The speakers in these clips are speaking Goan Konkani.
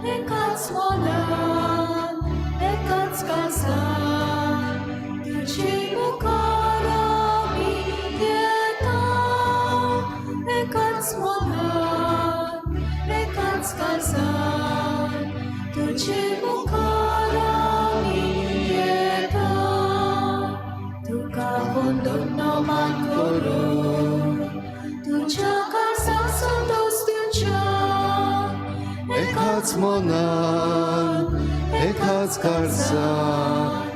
एकाच मनान एकाच काळजान तुजे मुखार आमी येता, एकाच मनान एकाच काळजान तुजे मुखार आमी येता. तुका वंदन नमन करून तुज्या काळजाक संतोष दिवच्या, एकाच मनान एकाच काळजान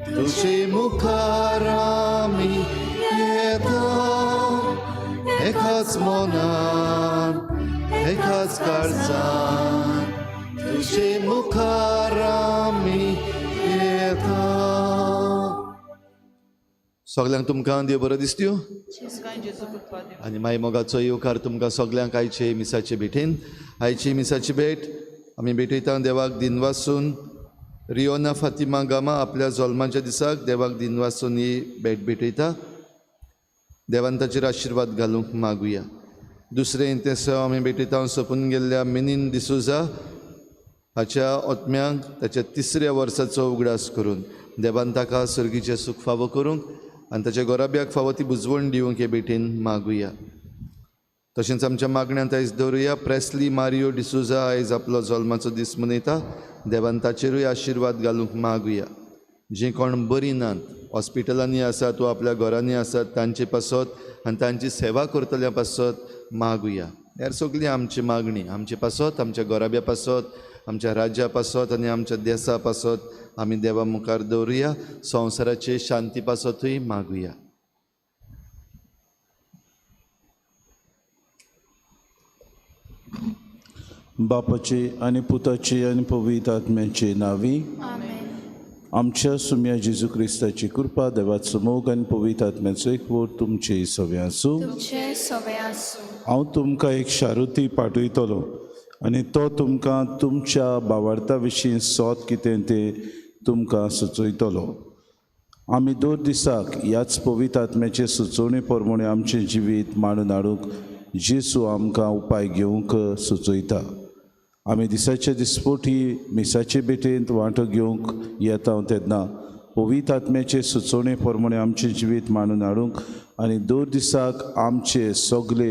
तुजे मुखार आमी येता, एकाच मनान एकाच काळजान तुजे मुखार आमी येता. सगल्यांक तुमकां देव बरो दिसत्यो आनी माई मोगाचो येवकार तुमकां सगल्यांक आयचे मिसाचे भेटेन. आयची मिसाची भेट आमी भेटयता देवाक दिनवासून. रियोना फातिमा गामा आपल्या जल्माच्या दिसाक देवाक दिनवासून ही भेट भेटयता. देवान ताचेर आशिर्वाद घालूंक मागुया. दुसरें तें आमी भेटयता सोंपून गेल्ल्या मिनीन डिसोजा हाच्या आत्म्यांक ताच्या तिसऱ्या वर्साचो उगडास करून देवान ताका सर्गीचें सूख फावो करूंक आनी ताच्या गोराब्याक फावो ती बुजवण दिवंक हे भेटेन मागुया. तशेंच आमच्या मागण्यांत आयज दवरुया प्रेस्ली मारियो डिसोजा आयज आपलो जल्माचो दीस मनयता. देवान ताचेरूय आशिर्वाद घालूंक मागुया. जीं कोण बरीं नात, हॉस्पिटलांनी आसात वा आपल्या घरांनी आसात तांचे पासत आनी तांची सेवा करतल्या पासत मागुया. ह्या सगळी आमची मागणी आमचे पासत, आमच्या घराब्या पासत, आमच्या राज्या पासत आनी आमच्या देसा पासत आमी देवा मुखार दवरुया. संवसाराचे शांती पासतूय मागुया. बापाचे आनी पुताचे आनी पवित्र आत्म्याचे नांवी आमच्या सुम्या जेजू क्रिस्ताची कृपा, देवाचो मोग आनी पवित्र आत्म्याचो एकवट तुमचे सवे आसूं. हांव तुमकां एक शारुती पाठयतलो आनी तो तुमकां तुमच्या बावार्ता विशीं सोद कितें तें तुमकां सुचयतलो. आमी दर दिसाक ह्याच पवित्र आत्म्याचे सुचोवणे प्रमाणे आमचें जिवीत मांडून हाडूंक जेजू आमकां उपाय घेवंक सुचयता. आमी दिसाचे दिसपोटी मिसाचे भेटेंत वांटो घेवंक येता तेन्ना पवित्र आत्म्याचे सुचोवणे प्रमाणे आमचें जिवीत मांडून हाडूंक आनी दर दिसाक आमचे सगळे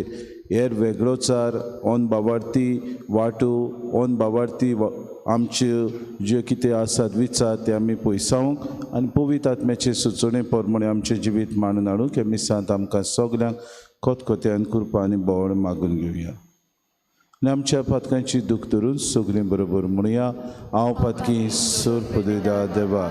हेर वेगळोचार ऑन बावार्थी वांटो ऑन बावार्थी आमच्यो ज्यो कितें आसात विचार ते आमी पयसावंक आनी पवित्र आत्म्याचे सुचोवणे प्रमाणे आमचें जिवीत मांडून हाडूंक ह्या मिसांत आमकां सगल्यांक खतखत्यान कृपा आनी बोवळ मागून घेवया. आनी आमच्या पातकांची दूख धरून सगळीं बरोबर म्हणुया. हांव पातकी सोर पदयता देवा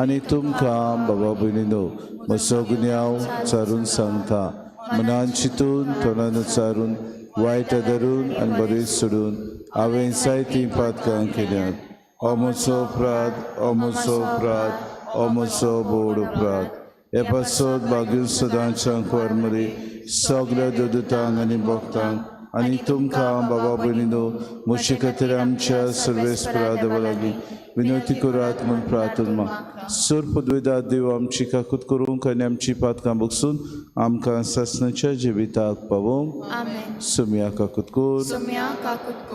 आनी तुमकां बाबा भयणीनो म्हजो गुन्यांव चारून सांगता. मनान चिंतून तोंडान उच्चारून वायट धरून आनी बरें सोडून हांवें जायतीं पातकां केल्यात. हो म्हजो अपराध, हो म्हजो अपराध, हो म्हजो बोड अपराध. हे पासत बागीर सदांच्या कुवारमरी सगल्या दोदुतांक आनी भक्तांक आनी तुमकां बाबा भयणीनो म्हजे खातीर आमच्या सर्वेस्परा देवा लागीं विनवती करात म्हूण प्रार्थना. सोर पदवेदा देव आमची काकूत करूंक आनी आमची पातकां बगसून आमकां सासणाच्या जिविताक पावोवंक. सुम्या काकूत कोर,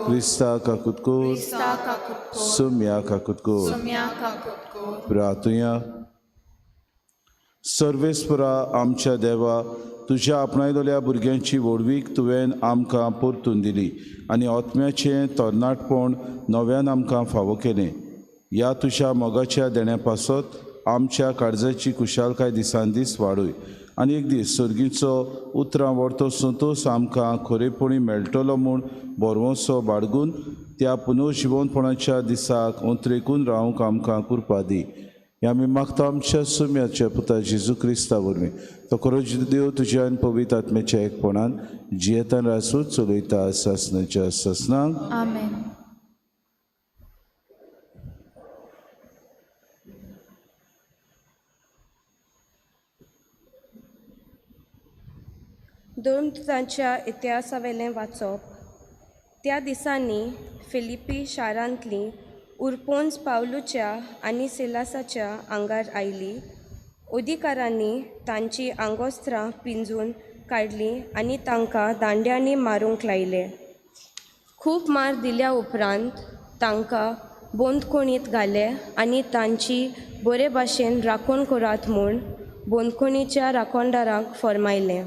क्रिस्ता काकूत कोर, सुम्या काकूत कोर. प्रार्थुया. सर्वेस्परा आमच्या देवा, तुज्या आपणायलेल्या भुरग्यांची व्हडवीक तुवें आमकां परतून दिली आनी आत्म्याचें तरणाटपण नव्यान आमकां फावो केलें. ह्या तुज्या मोगाच्या देण्या पासत आमच्या काळजाची खुशालकाय दिसान दीस वाडय आनी एक दीस सर्गीचो उतरां व्हरतो संतोस आमकां खरेपणी मेळटलो म्हूण बरवसो बाळगून त्या पुनर्जिवनपणाच्या दिसाक उतरेकून रावंक आमकां कृपा दी. हे आमी मागता आमच्या सुम्याच्या पुता जेजू क्रिस्ता वरवीं. तो खरो देव तुज्या आनी पवित्र आत्म्याच्या एकपणान जियेतान रासून चलयता सासणाच्या सासणाक. आमेन. धर्मदूतांच्या इतिहासावेलें वाचप. त्या दिसांनी फिलिपी शारांतली उरपोन्स पावलूच्या आनी सिलासाच्या आंगार आयली. अधिकारांनी तांची आंगोस्त्रां पिंजून काडलीं आनी तांकां दांड्यांनी मारूंक लायले. खूब मार दिल्या उपरांत तांकां बंदखणींत घाले आनी तांची बरे भाशेन राखण करात म्हूण बंदखणीच्या राखणदाराक फर्मायलें.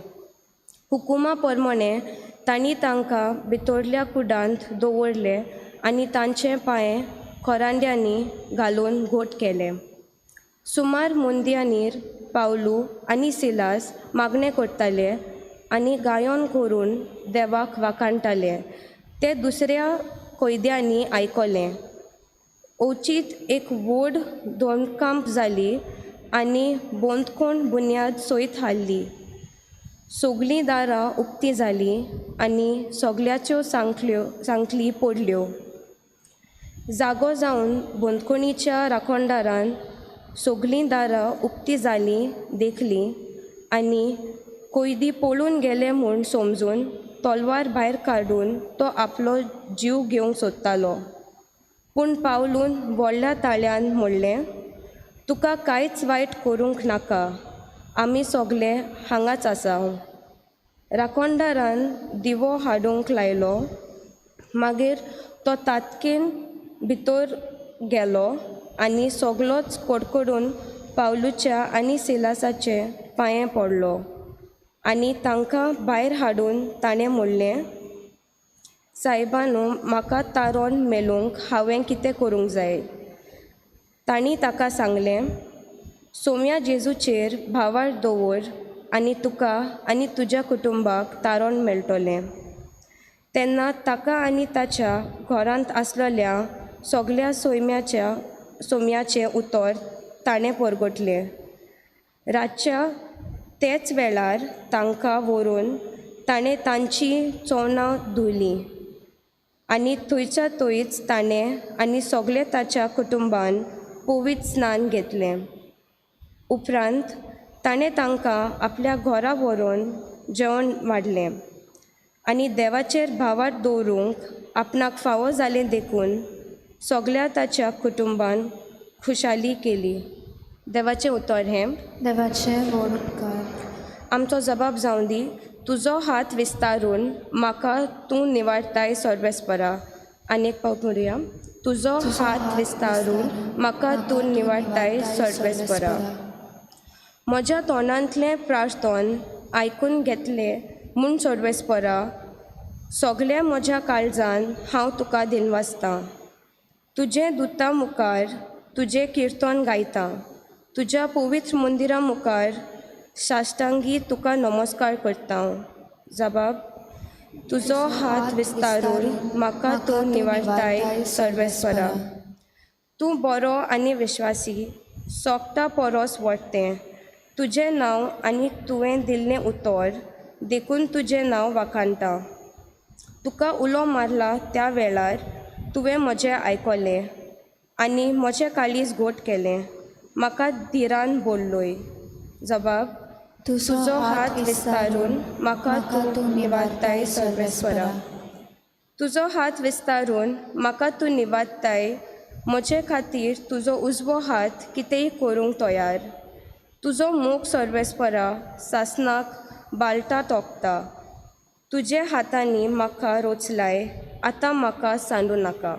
हुकुमा प्रमाणें तांणी तांकां भितरल्या कुडांत दवरले आनी तांचे पांय कोरांड्यांनी घालून घट केले. सुमार मुंद्यानीर पावलू आनी सिलास मागणें करताले आनी गायन करून देवाक वाखाणटाले. ते दुसऱ्या कैद्यांनी आयकलें. अवचीत एक व्हड धोणकांप जाली आनी बंदखण बुन्याद सयत हाल्ली. सगळीं दारां उक्तीं जालीं आनी सगळ्याच्यो सांखळी पडल्यो. जागो जावन बंदखणीच्या राखणदारान सगळीं दारां उक्तीं जालीं देखलीं आनी कैदी पळून गेले म्हूण समजून तलवार भायर काडून तो आपलो जीव घेवंक सोदतालो. पूण पावलून व्हडल्या ताळ्यान म्हणलें, तुका कांयच वायट करूंक नाका, आमी सगळे हांगाच आसा. राखणदारान दिवो हाडूंक लायलो. मागीर तो तातकेन भितर गेलो आनी सगलोच कडकडून पावलूच्या आनी सिलासाचे पांये पडलो आनी तांकां भायर हाडून ताणें म्हणलें, सायबानू, म्हाका तारोन मेळूंक हांवें कितें करूंक जाय? तांणी ताका सांगलें, सोम्या जेजूचेर भावार दवर आनी तुका आनी तुज्या कुटुंबाक तारण मेळटलें. तेन्ना ताका आनी ताच्या घरांत आसलेल्या सगल्या सोम्याचें उतर ताणें परगटलें. रातच्या तेच वेळार तांकां व्हरून ताणें तांची चोवनां धुयलीं आनी थंयच्या थंयच ताणें आनी सगळे ताच्या कुटुंबान पवित्र स्नान घेतलें. उपरांत ताणें तांकां आपल्या घरा व्हरून जेवण वाडलें आनी देवाचेर भावार्थ दवरूंक आपणाक फावो जालें देखून सगळ्या ताच्या कुटुंबान खुशाली केली. देवाचें उतर हें. देवाचें व्हड उपकार. आमचो जबाब जावं दी, तुजो हात विस्तारून म्हाका तूं निवारताय सर्वेस्परा. आनी एक पावट म्हणुया, तुजो हात विस्तारून म्हाका तूं निवारताय सर्वेस्परा. म्हज्या तोंडांतलें प्रार्थन आयकून घेतलें म्हूण सर्वेस्परा, सगळें म्हज्या काळजान हांव तुका दिनवासतां. तुजें दुता मुखार तुजें किर्तन गायतां, तुज्या पवित्र मंदिरा मुखार साश्टांगी तुका नमस्कार करता. जबाब, तुजो हात विस्तारून म्हाका तूं निवारताय सर्वेस्परा. तूं बरो आनी विश्वासी, सोगटा पोरोस व्हडतें तुजें नांव आनी तुवें दिल्लें उतर देखून तुजें नांव वाखाणटा. तुका उलो मारला त्या वेळार तुवें म्हजें आयकलें आनी म्हजें काळीज घट केलें, म्हाका धिरान बोल्लोय. जबाब, तुजो हात विस्तारून म्हाका तूं निवारताय सर्वेस्परा. तुजो हात विस्तारून म्हाका तूं निवारताय, म्हजे खातीर तुजो उजवो हात कितेंय करूंक तयार. तुजो मोग सर्वेस्परा सासणाक बालटा तोंकता, तुजे हातांनी म्हाका रोचलाय, आतां म्हाका सांडू नाका.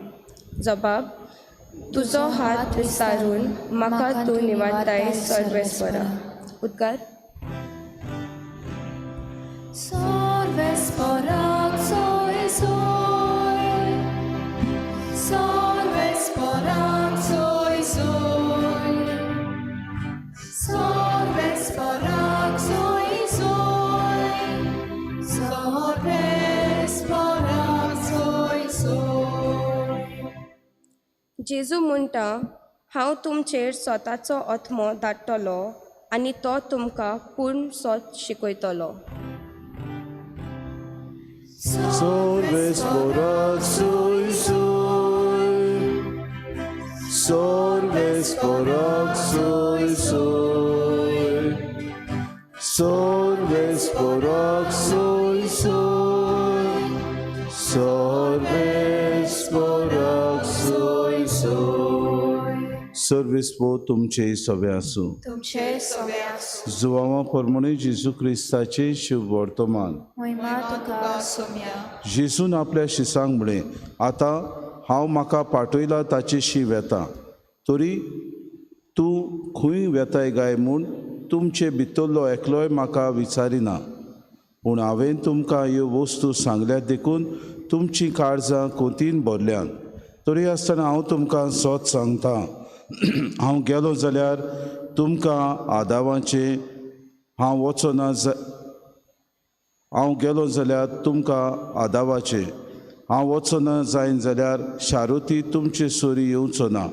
जबाब, तुजो हात विस्तारून म्हाका तूं निवारताय सर्वेस्परा. उद्गार. जेजू म्हणटा, हांव तुमचेर स्वताचो आत्मो धाडटलो आनी तो तुमकां पूर्ण सत शिकयतलो. सर्वेस्पो तुमचे सवे आसूं. तुमचे सवे आसूं. जुवांवा परमणे जेजू क्रिस्ताचे शिव वर्तमान. महिमा तुका सोम्या. जेजून आपल्या शिसांक म्हळें, आतां हांव म्हाका पाठयला ताचेशी वेता. तरी तूं खंय वेताय गाय म्हूण तुमचे भितरलो एकलोय म्हाका विचारिना. पूण हांवें तुमकां ह्यो वस्तू सांगल्यात देखून तुमचीं काळजां कोतीन भरल्यांत. तरी आसतना हांव तुमकां सत सांगता, हांव गेलो जाल्यार तुमकां आदावाचें हांव वचना, हांव गेलो जाल्यार तुमकां आदावाचें हांव वचना जायन जाल्यार शारुती तुमचे सरी येवचो ना,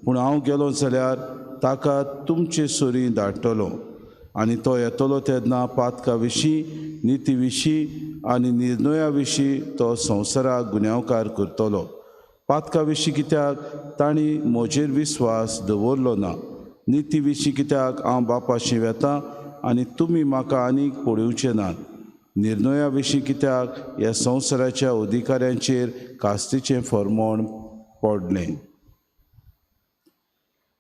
पूण हांव गेलो जाल्यार ताका तुमचे सरी धाडटलो. आनी तो येतलो तेन्ना पातका विशीं, निती विशीं आनी निर्णया विशीं तो संवसाराक गुन्यांवकार करतलो. पातका विशीं कित्याक तांणी म्हजेर विस्वास दवरलो ना, निती विशीं कित्याक हांव बापाशी वेता आनी तुमी म्हाका आनीक पळोवचे नात, निर्णया विशीं कित्याक ह्या संवसाराच्या अधिकाऱ्यांचेर कास्तीचें फर्मोण पडलें.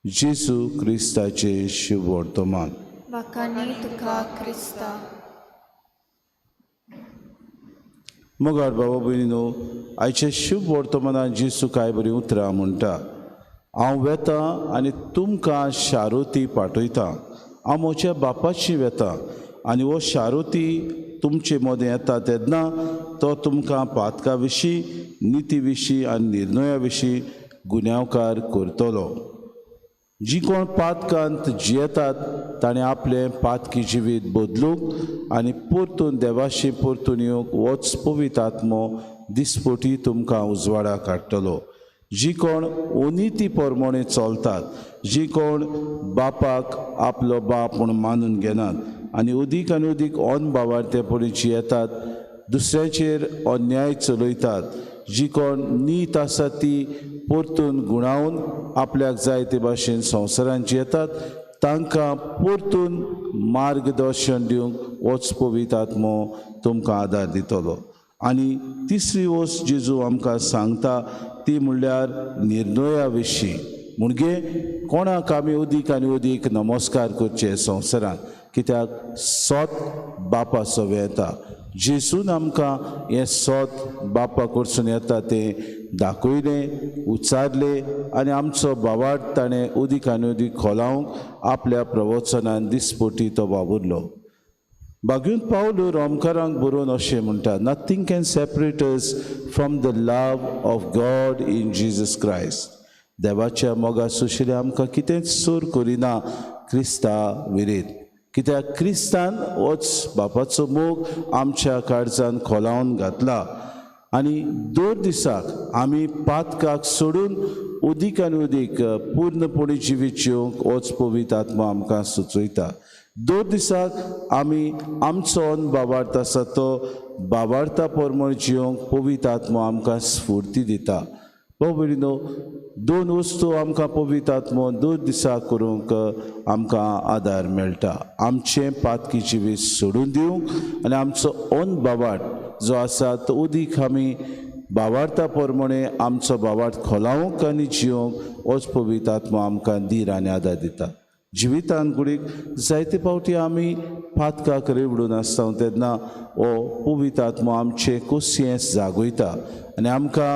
जेजू क्रिस्ताचें शुभवर्तमान. वाखाणी तुका क्रिस्ता. मोगाळ बाबा भयणीनो, आयच्या शुभ वर्तमानान जेजू कांय बरीं उतरां म्हणटा, हांव वेता आनी तुमकां शारुती पाठयता. हांव म्हज्या बापाशी वेता आनी हो शारुती तुमचे मदें येता तेन्ना तो तुमकां पातका विशीं, निती विशीं आनी निर्णया विशीं गुन्यांवकार करतलो. जी कोण पातकांत जियेतात ताणें आपलें पातकी जिवीत बदलूंक आनी परतून देवाशी परतून येवंक होच पवित्र आत्मो दिसपटी तुमकां उजवाडा काडटलो. जी कोण अनिती प्रमाणे चलतात, जी कोण बापाक आपलो बाप म्हूण मानून घेनात आनी अदीक आनी अदीक अनभावार्थेपणी जियेतात, दुसऱ्याचेर अन्याय चलयतात, जी कोण नीत आसा ती परतून गुणावन आपल्याक जाय ते भाशेन संवसारान जियेतात, तांकां परतून मार्गदर्शन दिवंक होच पवित्र आत्मो तुमकां आदार दितलो. आनी तिसरी वस्त जेजू आमकां सांगता ती म्हणल्यार निर्णया विशीं. म्हणजे कोणाक आमी अदीक आनी अदीक नमस्कार करचे संवसारांत, कित्याक सत बापा सवें येता. जेजून आमकां हें सत बापा कडसून येता तें दाखयलें, उच्चारलें आनी आमचो भावार्थ ताणें अदीक आनी अदीक खोलावंक आपल्या प्रवचनान दिसपटी तो वावुरलो. बागून पावलो रोमकारांक बरोवन अशें म्हणटा, nothing can separate us from the love of God in Jesus Christ. देवाच्या मोगा सुशिले आमकां कितेंच सूर करिना क्रिस्ता विरीत, कित्याक क्रिस्तान होच बापाचो मोग आमच्या काळजान खोलावन घातला. आनी दर दिसाक आमी पातकाक सोडून अदीक आनी अदीक पूर्णपणी जिवीत जिवंक होच पवित्र आत्मा आमकां सुचयता. दर दिसाक आमी आमचो अनभावार्थ आसा तो भावार्था प्रमाण जिवंक पवित्र आत्मा आमकां स्फूर्ती दिता. भाव भयणीनो, दोन वस्तू आमकां पवित्र आत्मो दर दिसा करूंक आमकां आदार मेळटा, आमचें पातकी जिवीत सोडून दिवंक आनी आमचो अनभावार्थ जो आसा तो अदीक आमी भावार्था प्रमाणे आमचो भावार्थ खोलावंक आनी जिवंक होच पवित्र आत्मो आमकां धीर आनी आदार दिता. जिवितान कुडीक जायते फावटी आमी पातकाक रेवडून आसता तेन्ना हो पवित्र आत्मो आमचें कोसियेंस जागयता आनी आमकां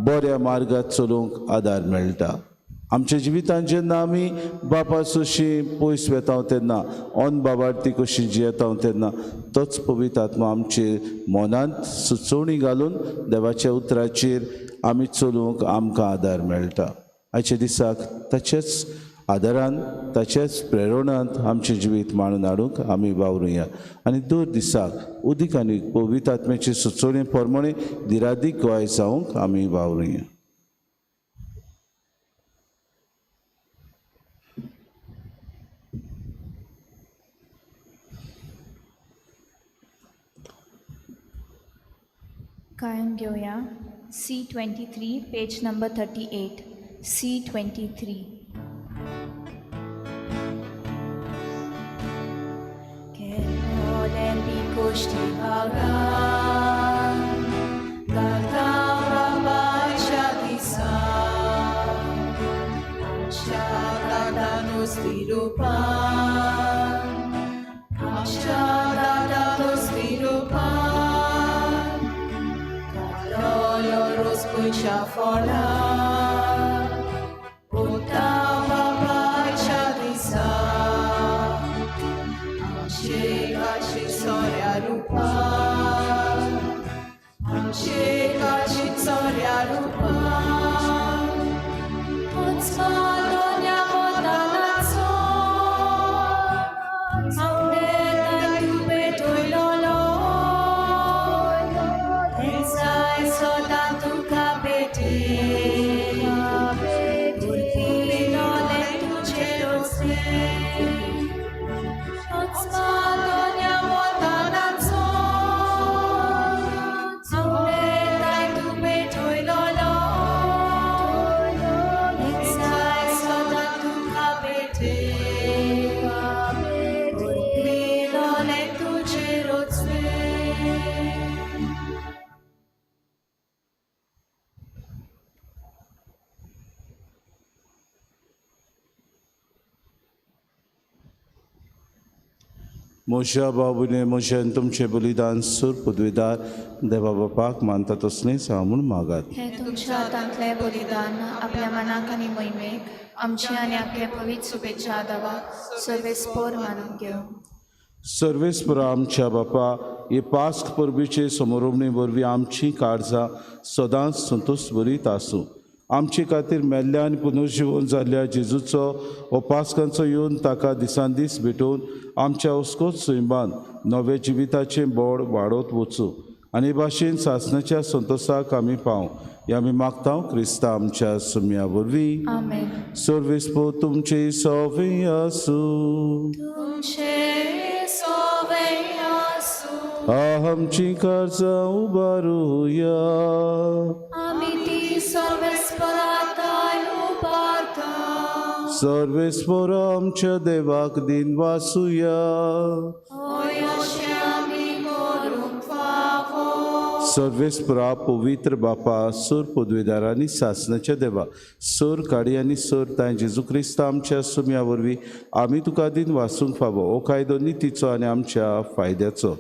बऱ्या मार्गार चलूंक आदार मेळटा. आमच्या जिवितान जेन्ना आमी बापा सोशी पयस वेता तेन्ना अनभावार्थी कशी जियेता तेन्ना तोच पवित्र आत्मो आमचे मनांत सुचोवणी घालून देवाच्या उतराचेर आमी चलूंक आमकां आदार मेळटा. आयच्या दिसाक ताचेच आदारान, ताचेच प्रेरणांत आमचें जिवीत मांडून हाडूंक आमी वावरुया आनी दर दिसाक अदीक आनी पवित्र आत्म्याचे सुचोवणे प्रमाणे दिरादीक गोवाय जावंक आमी वावरुया. गायन घेवया C23 page number 38. C23. आवयच्या फोडार पुता बापाच्या दिसा आमचे काशी सोऱ्या रुपार आमचे काशी सोऱ्या रुपार उचमादोन्या वतानाचो आवडे तूं पेटयलोलो तेंचाय सदां तुका भेटी उरपिलोलें तुजें रोसलें उचमादोन्या वतानाचो आवडे तूं पेटयलोलो तेंचाय सदां तुका भेटी उरपिलोलें तुजें रोसलें. म्हज्या बाबुने म्हजें तुमचें बलिदान सूर पदवीदार देवा बापाक मानता तसलेंच हांव म्हूण मागात. हे तुमच्या हातांतलें बलिदान आपल्या मनाक आनी मोहिमेक आमचे आनी आपले पवित्र शुभेच्छा दवाक सर्वेस्पोर मानून घेवं. सर्वेस्परा आमच्या बापा, हे पास्क परबेचे समरोमणे वरवीं आमची काळजां सदांच संतोश भरीत आसूं. आमचे खातीर मेल्ल्या आनी पुनर्जिवन जाल्ल्या जेजूचो हो पास्कांचो येवन ताका दिसान दीस भेटोवन आमच्या उस्कोत सैमान नव्या जिविताचें बोड वाडोवत वचूं आनी हे भाशेन सासणाच्या संतोसाक आमी पावं हे आमी मागता क्रिस्ता आमच्या सुम्या वरवीं. आमेन. सर्वेस्पो तुमचे सवे आसूं. तुमचे सोवे आसूं. आमची कर्जां उबारुया. आमी ती सर्वेस्पराताय उबारता. सर्वेस्पर आमच्या देवाक दिन वासुया. होय, अशें आमी करूंक फावो. सर्वेस्परा पवित्र बापा, सोर पदवेदार आनी सासणाच्या देवा, सोर काडी आनी सोर तांय जेजू क्रिस्त आमच्या सुम्या वरवीं आमी तुका दिन वासूंक फावो. हो कायदो नितीचो आनी आमच्या फायद्याचो.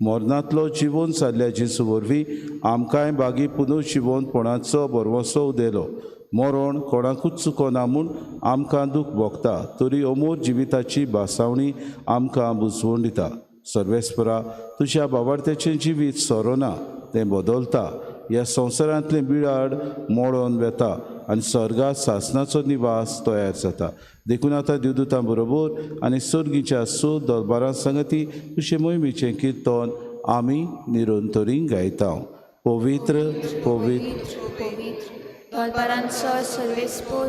मरणांतलो जिवन जाल्ल्या जेजू वरवीं आमकांय बागी पुनर्जिवनपणाचो भरवंसो उदेलो. मरण कोणाकूच चुकोना म्हूण आमकां दूख भोगता तरी अमोर जिविताची भासावणी आमकां बुजवण दिता. सर्वेस्परा, तुज्या बाबार्थ्याचें जिवीत सोरोना, तें बदलता. ह्या संवसारांतलें बिळाड मोडोन वेता आनी स्वर्गात सासणाचो निवास तयार जाता. देखून आतां देवदूतां बरोबर आनी सर्गीच्या सो दरबारां संगती तुजे मोहिमेचें किर्तन आमी निरंतरी गायता. पवित्र पवित्र पवित्र दरबारांचो सर्वेस्पोर,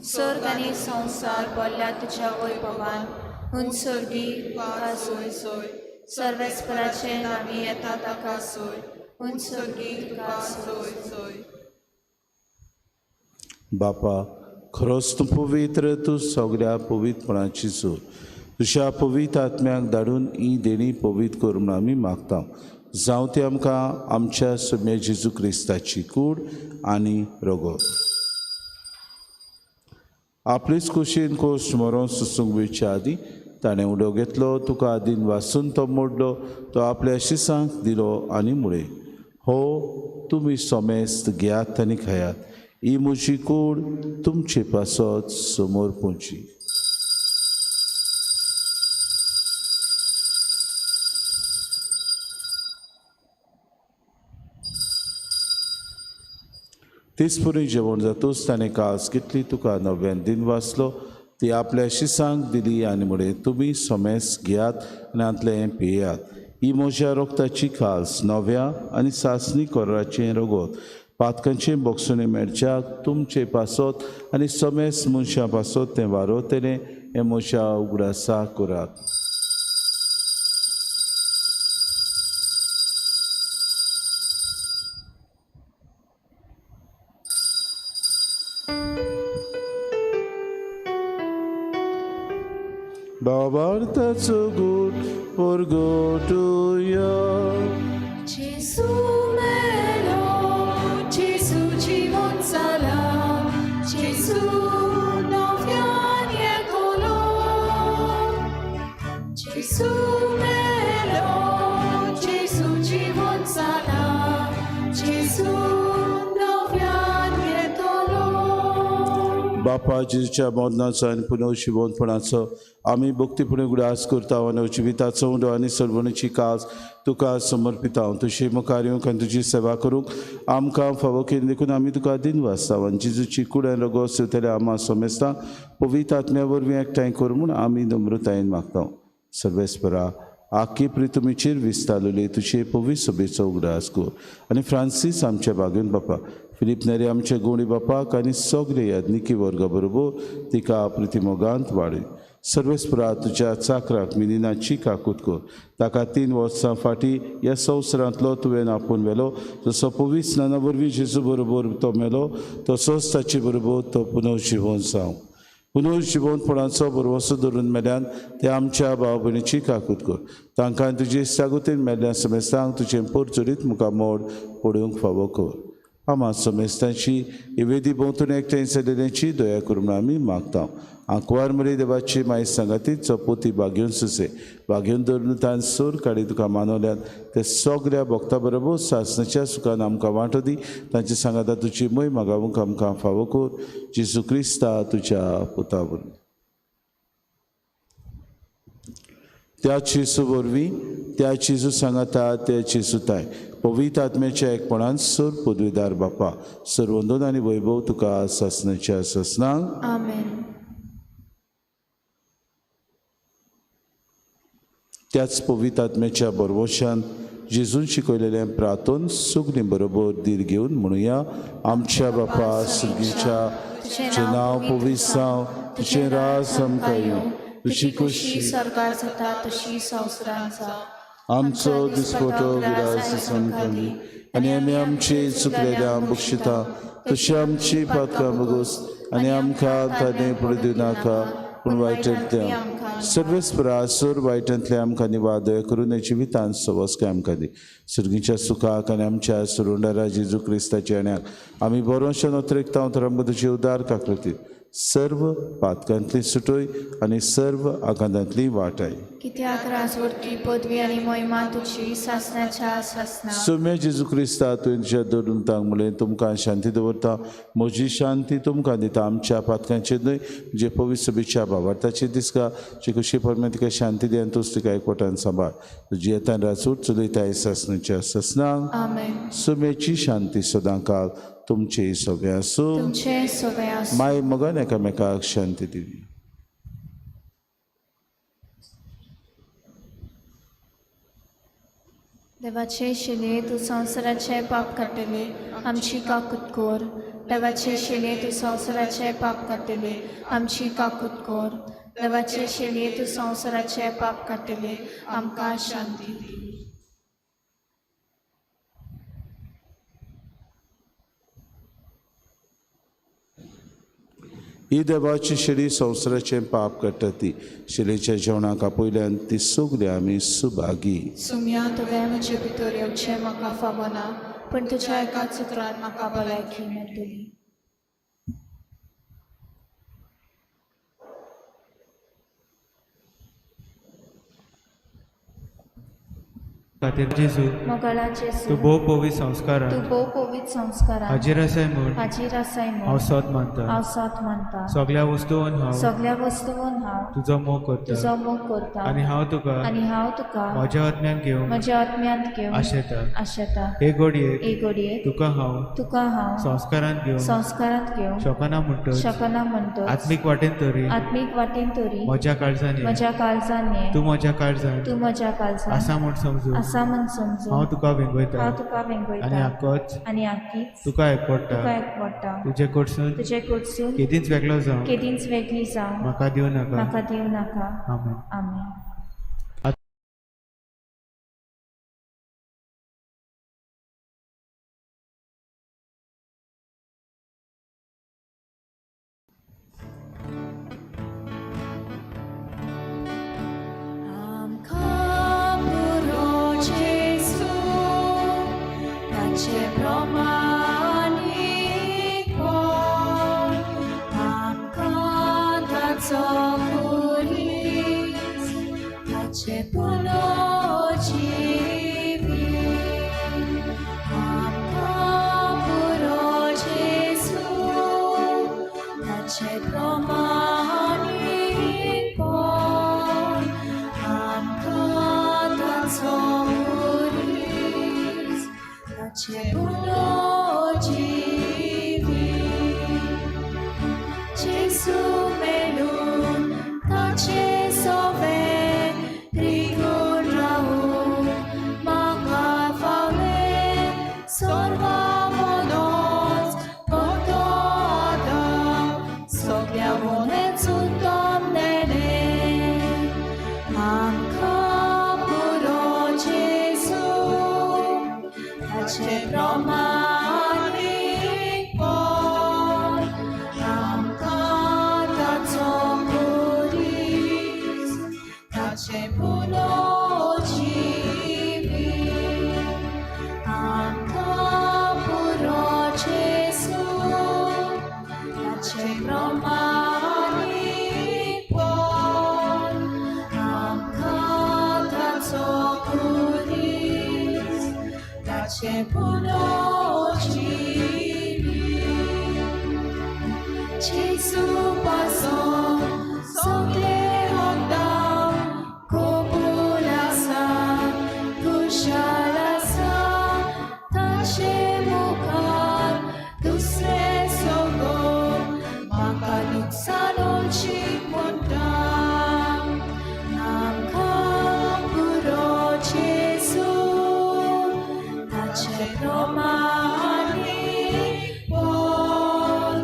सर्ग आनी संवसार बोल्ल्या तुज्या वैभवान. हून सर्गी तुका सोय सोय सर्वेस्पराचें नांवी येता ताका सोय हून सर्गी तुका सोय. सोय सोय. बापा, खरोच तूं पवित्र, तूं सगळ्या पवित्रपणाची जोड. तुज्या पवित्र आत्म्याक धाडून ही देणी पवित्र कर म्हूण आमी मागता. जावं ती आमकां आमच्या सुम्या जेजू क्रिस्ताची कूड आनी रगत. आपलेच कुशीन कोश मरोन सुसूंक वेळच्या आदीं ताणें उडो घेतलो, तुका आदीन वासून तो मोडलो, तो आपल्या शिसांक दिलो आनी मुळे, हो तुमी सोमेस्त घेयात आनी खायात, ही म्हजी कूड तुमचे पासत समोर पोवची. तेच पुरी जेवण जातूच ताणें कास घेतली, तुका नव्यान दिन वाचलो, ती आपल्या शिसांक दिली आनी म्हळें, तुमी सोमेस घेयात आनी हांतलें पियात, ही म्हज्या रोगताची खास नव्या आनी सासणी कोराचें रगत, पातकांचें बोगसणें मेळच्याक तुमचे पासत आनी सोमेस मनशां पासत तें वारोवतलें, हें म्हज्या उगडासा करात. बाबार्थाचो गूट परगटुया. जेजू मेलो, जेजू जिवन जाला, जेजू नव्यान येतलो. जेजू मेलो, जेजू जिवन जाला, जेजू नव्यान बापा जेजूच्या मरणाचो आनी पुनर्जिवंतपणाचो आमी भक्तीपुणे उगडास करता आनी जिविताचो उंडो आनी सर्वणीची काज तुका समर्पिता. तुजी मुखार येवंक आनी तुजी सेवा करूंक आमकां फावो केली देखून आमी तुका दिनवासता आनी जेजूची कूड आनी रगत सेवतले आमा समेस्ता पवित्र आत्म्या वरवीं एकठांय कर म्हूण आमी नम्रतायेन मागता. सर्वेस्परा आखी प्रितुमीचेर विस्तारलेली तुजे पवित्र सभेचो उगडास कर आनी फ्रांसीस आमच्या बागेन बापा, फिलीप नेरी आमच्या गोंडी बापाक आनी सगळे याज्ञिकी वर्गा बरोबर तिका प्रितिमोगांत वाडय. सर्वेस्परा तुज्या चाकराक मिनिनाची काकूत कर, ताका 3 वर्सां फाटीं ह्या संवसारांतलो तुवें आपोवन व्हेलो. जसो पवित्र स्नाना वरवीं जेजू बरोबर तो मेलो तसोच ताचे बरोबर तो पुनर्जिवन जावं. पुनर्जिवंतपणाचो भरवंसो धरून मेल्यान ते आमच्या भाव भयणीची काकूत कर. तांकां तुजे सागोतीन मेल्ल्या समेस्तांक तुजें पोरचोरीत मुखार मोड पडूंक फावो कर. आमा समेस्तांची वेदी भोंवतणी एकठांय जाल्ल्यांची दया करूं म्हूण आमी मागता. आंकवार मरे देवाची माय सांगाती चपोती बागेवन सुसे बागेवन धरून तान सोर काडी तुका मानवल्यात ते सगळ्या भक्ता बरोबर सासणाच्या सुखान आमकां वांटो दी. तांचे सांगाता तुजी मोय मागावंक आमकां फावो कर. जेजू क्रिस्ता तुज्या पुता वरवीं. त्या जेजू वरवीं, त्या जेजू सांगाता, त्या जेजू ताय पवित्र आत्म्याच्या एकपणान सर पदवीदार बापा सर्वंदन आनी वैभव तुका सासणाच्या सासणाक. आमेन. त्याच पवित्र आत्म्याच्या बरवशान जेजून शिकयलेलें प्रार्थन सुगणी बरोबर धीर घेवन म्हणुया. आमच्या बापा सुगीच्या, तुजें नांव पवित्र जावं, तुजें राज आमकां येवं, तुजी खोशी सरकार जाता तशी संवसारांत जावं. आमचो दिसपटो विरास आमकां दी आनी आमी आमची चुकलेल्या बक्षिता तशी आमची पातकां बगोस आनी आमकां ताणें पडूं दिवनाका पूण वायटांतल्या सर्वेस्परा सोर वायटांतल्या आमकां निवार दया करून जिवितांत सवस्काय आमकां दी. सुर्गीच्या सुखाक आनी आमच्या सुरुंडारा जेजू क्रिस्ताच्या येण्याक आमी बरोवशें नोत्रेकता तर आमकां तुजी उदार काकलती सर्व पातकांतली सुटोय आनी सर्व आकांतांतली वाटाय. कित्याक राजवटी पदवी आनी महिमा तुजी सासणाच्या सासणा. सोम्या जेजू क्रिस्ता तुवें तुज्या दरुंतांक म्हणलें तुमकां शांती दवरता, म्हजी शांती तुमकां दिता. आमच्या पातकांचेर न्हय जे पवित्र सभेच्या भावार्थाचेर दिसका जे कशी परमे तिका शांती दी आनी तूच तिका एकवटान सांबाळ. तुजी येतान राजवट चलयताय सासणाच्या सासणाक. आमेन. सोम्याची शांती सदांकाळ तुमचे सगळे आसूं. तुमचे सगळे आसूं. माय मोगान एकामेकाक शांती दिवी. देवाचे शिले तूं संवसाराचें पाप काडटले आमची काकूत कर. देवाचे शिले तूं संवसाराचें पाप काडटले आमची काकूत कर. देवाचे शिले तूं संवसाराचें पाप काडटले आमकां शांती दी. ही देवाची शेळी संवसाराचें पाप काडटा ती शेळीच्या जेवणाक आपयल्यान ती सगळी आमी सुभागी. सुम्या तुवें म्हजे भितर येवचें म्हाका फावना, पूण तुज्या एकाच उतरान म्हाका भलायकी मेळटली. खातीर जेजू मोगाळा जेजू, तूं भोव पवित्र संस्कारान तूं भोव पवित्र संस्कारान हाजीर आसाय म्हूण हाजीर आसाय म्हूण हांव सोद मानता. हांव सोद मानता. सगळ्या वस्तून हांव सगळ्या वस्तून हांव तुजो मोग करता तुजो मोग करता आनी हांव तुका आनी हांव तुका म्हज्या आत्म्यान घेवंक म्हज्या आत्म्यांत घेवन आशेता. आशेता. हे घडयेक हे घडयेक तुका हांव तुका हांव संस्कारांत घेवंक संस्कारांत घेवंक शकना म्हणटच शकना म्हणटच आत्मीक वाटेन तरी आत्मीक वाटेन तरी म्हज्या काळजान ये. म्हज्या काळजान ये. तूं म्हज्या काळजान तूं म्हज्या काळजान आसा म्हूण समजून आसा म्हूण समजून हांव तुका वेंगयता हांव तुका वेंगयता आनी आकोच आनी आकीच तुका एकवटा तुका एकवटा. तुजे कडसून तुजे कडसून केदींच वेगळो जावं केदींच वेगळी जावं म्हाका दिवं नाका. म्हाका दिवं नाका. आमेन. आमेन. आमकां पुरो जेजू ताचे प्रमाणीकपण आमकां ताचो खुरीस ताचे पुरो जिवीत. जेजू पासून सगळें वखदां कबूल आसा, खुशाल आसा, ताचे मुखार दुसरें सगळें म्हाका लुकसाणोची म्हणटा. आमकां पुरो जेजू, ताचे प्रमाणे बोल,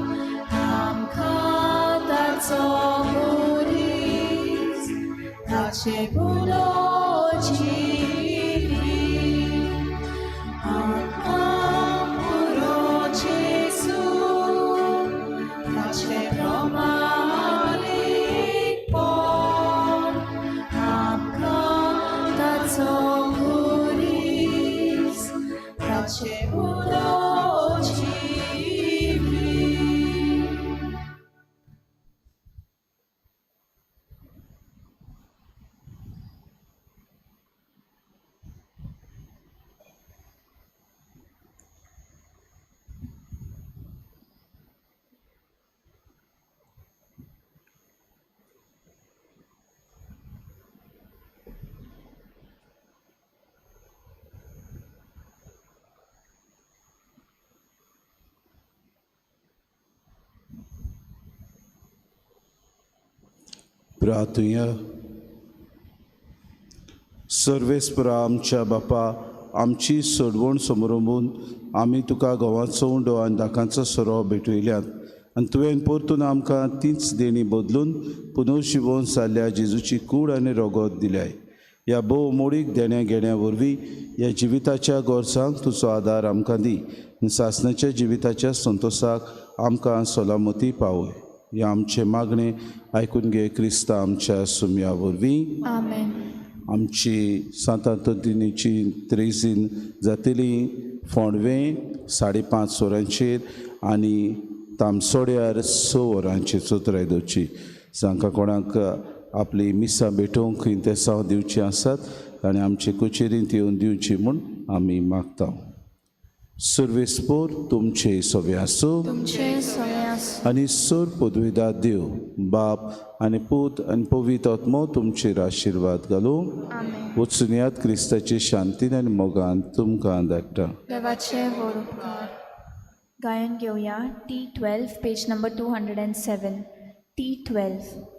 आमकां ताचो मुरीस, ताचे पुरो जिवीत. आमकां पुरो जेजू, ताचे प्रमाणे बोल, आमकां ताचो मुरीस, ताचे पुरो जिवीत. प्रार्थुया. सर्वेस्परा आमच्या बापा, आमची सोडवण समरंबून आमी तुका गोवाचो उंडो आनी दाकांचो सोरो भेटयल्यात आनी तुवें परतून आमकां तीच देणी बदलून पुनर्जिवोवन जाल्ल्या जेजूची कूड आनी रगत दिल्याय. ह्या भोव मोडीक देण्या घेण्या वरवीं ह्या जिविताच्या गरजांक तुजो आदार आमकां दी आनी सासणाच्या जिविताच्या संतोसाक आमकां सलामती पावय. ह्या आमचें मागणें आयकून घे क्रिस्ता आमच्या सुम्या वरवीं. आमेन. आमची सांत आंतोनीची त्रेजीन जातली फोंडवें 5:30 वरांचेर आनी तामसोड्यार 6 वरांचेर चौथराय दवरची. जांकां कोणाक आपली मिसां भेटोवंक इंतेसांव दिवची आसात ताणें आमचे कचेरींत येवन दिवची म्हूण आमी मागता. सर्वेस्पोर तुमचे सवे आसूं तुमचे सवे आसूं. आनी सर पदवीदार देव बाप आनी पूत आनी पवित्र आत्मो तुमचेर आशिर्वाद घालूं. आमेन. वचुनयात क्रिस्ताचे शांतीन आनी मोगान तुमकां धाडटा. देवाचे व्हड उपकार. गायन घेवया T 12 page number 207 T 12.